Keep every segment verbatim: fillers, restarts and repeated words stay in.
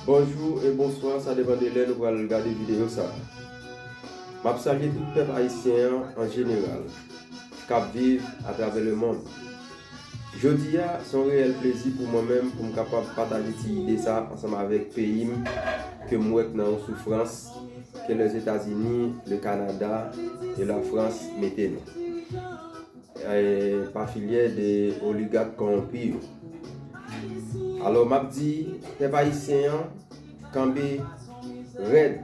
Bonjou e bonswa, sa depann de lè nou pral gade videyo sa a. M ap salye tout pèp ayisyen an an jeneral k ap viv atravè lemonn. Jodi a, se yon reyèl plezi pou mwen menm pou m kapab pataje ti ide sa a ansanm avèk peyi m ke m wè k nan yon soufrans ke Lèzetazini, le Kanada e Lafrans mete nou. E, pa filyè de oligak kòwonpi yo. Alò, m ap di, pèp ayisyen an kanpe rèd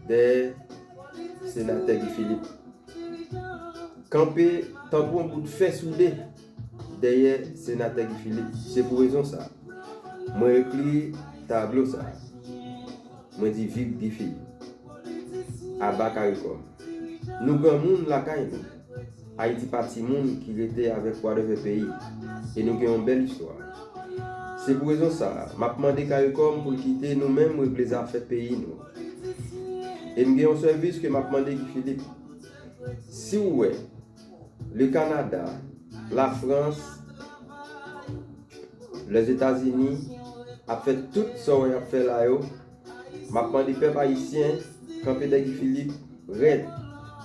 dèyè senatè Guy Philippe. Kanpe tankou yon bout fè soude dèyè senatè Guy Philippe. Se pou rezon sa a, mwen ekri tablo sa a. Mwen di viv Guy Philippe. Aba Caricom. Nou granmoun lakay nou. Ayiti pa timoun ki rete avèk whatever peyi. E nou gen yon bèl istwa. Se pou rezon sa a, m ap mande Caricom pou l kite nou menm regle zafè peyi nou. E m gen yon sèvis ke m ap mande Guy Philippe. Si w wè le Kanada, Lafrans, Lèzetazini ap fè tout sa w wè y ap fè la yo, m ap mande pèp ayisyen kanpe dèyè Guy Philippe rèd.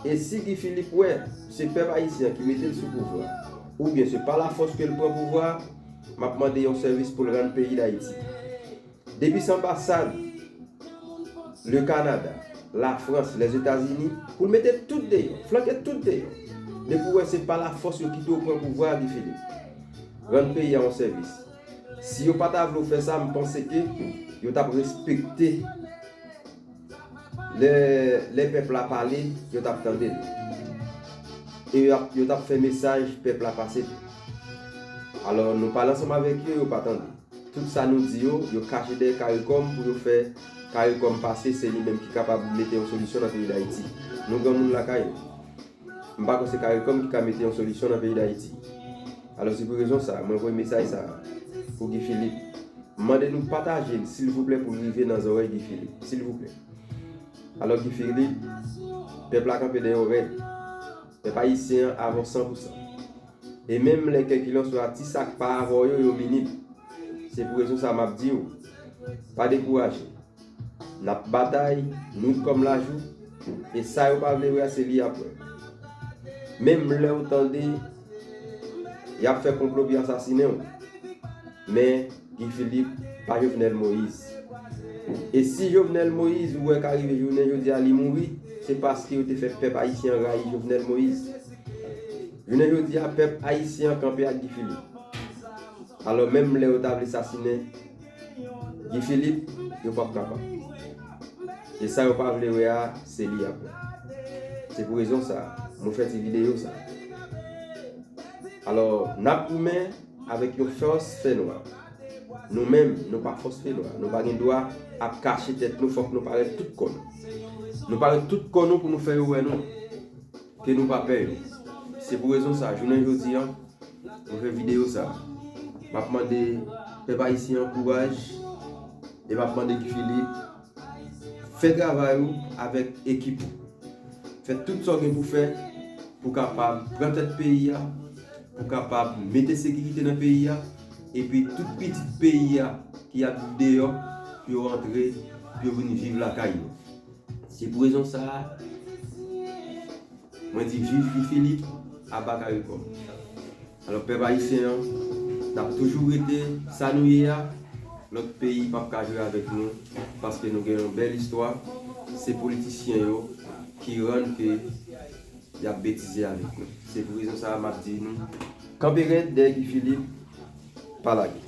E si Guy Philippe wè se pèp ayisyen ki mete l sou pouvwa, oubyen se pa lafòs ke l pran pouvwa, m ap mande yon sèvis pou l rann peyi Dayiti. Depi se anbasad le Kanada, Lafrans, Lèzetazini, pou l mete tout deyò, flanke tout deyò. Depi w wè se pa lafòs yo kite w pran pouvwa a, Guy Philippe, rann peyi a yon sèvis. Si yo pa ta vle w fè sa, m panse ke yo t ap respekte lè, lè pèp la pale, yo t ap tande l. E yo ap, yo t ap fè mesaj pèp la pase tou. Alò, nou pale ansanm avèk yo, yo pa tande. Tout sa nou di yo, yo kache dèyè Caricom pou yo fè Caricom pase, se li menm ki kapab mete yon solisyon nan peyi Dayiti. Nou granmoun lakay nou. M pa kwè se Caricom ki ka mete yon solisyon nan peyi Dayiti. Alò, se pou rezon sa a, mwen voye mesaj sa a pou Guy Philippe. M mande nou pataje l, silvouplè, pou l rive nan zòrèy Guy Philippe. Silvouplè. Alò, Guy Philippe, pèp la kanpe dèyè w rèd. Pèp ayisyen an avè w san pou san. E menm lè kèkilanswa ti sa k pa avè w yo, yo minim. Se pou rezon sa a m ap di w, pa dekouraje. N ap batay, nwit kòm lajou, e sa yo pa vle wè a, se li y ap wè. Menm lè w tande y ap fè konplo pou y asasinen w, men Guy Philippe pa Jovenel Moïse. E si Jovenel Moïse ou wè ka rive jounen jodi a li mouri, se paske yo te fè pèp ayisyen an rayi Jovenel Moïse. Jounen jodi a, pèp ayisyen an kanpe ak Guy Philippe. Alò, menm lè yo ta vle sasinen Guy Philippe, yo p ap kapab. E sa yo pa vle wè a, se li y ap wè. Se pou rezon sa a, mwen fè ti videyo sa a. Alò, n ap goumen avèk yon fòs fènwa. Nou menm, nou pa fòs fènwa. Nou pa gen dwa ap kache tèt nou, fòk nou parèt tout kò nou. Nou parèt tout kò nou pou nou fè yo wè nou ke nou pa pè yo. Se pou rezon sa a, jounen jodi a, mwen fè videyo sa a. M ap mande pèp ayisyen an kouraj e m ap mande Guy Philippe fè travay ou avèk ekip ou. Fè tout sa w gen pou fè pou w kapab pran tèt peyi a, pou w kapab mete sekirite nan peyi a, epi tout pitit peyi a ki ap viv deyò, pou yo rantre, pou yo vin viv lakay yo. Se pou rezon sa a, mwen di viv Guy Philippe, aba Caricom. Alò, pèp ayisyen an, n ap toujou rete sa nou ye a. Lòt peyi p ap ka jwe avèk nou, paske nou gen yon bèl istwa. Se politisyen yo ki rann ke y ap betize avèk nou. Se pou rezon sa a, m ap di nou, kanpe rèd dèyè Guy Philippe, pa lage.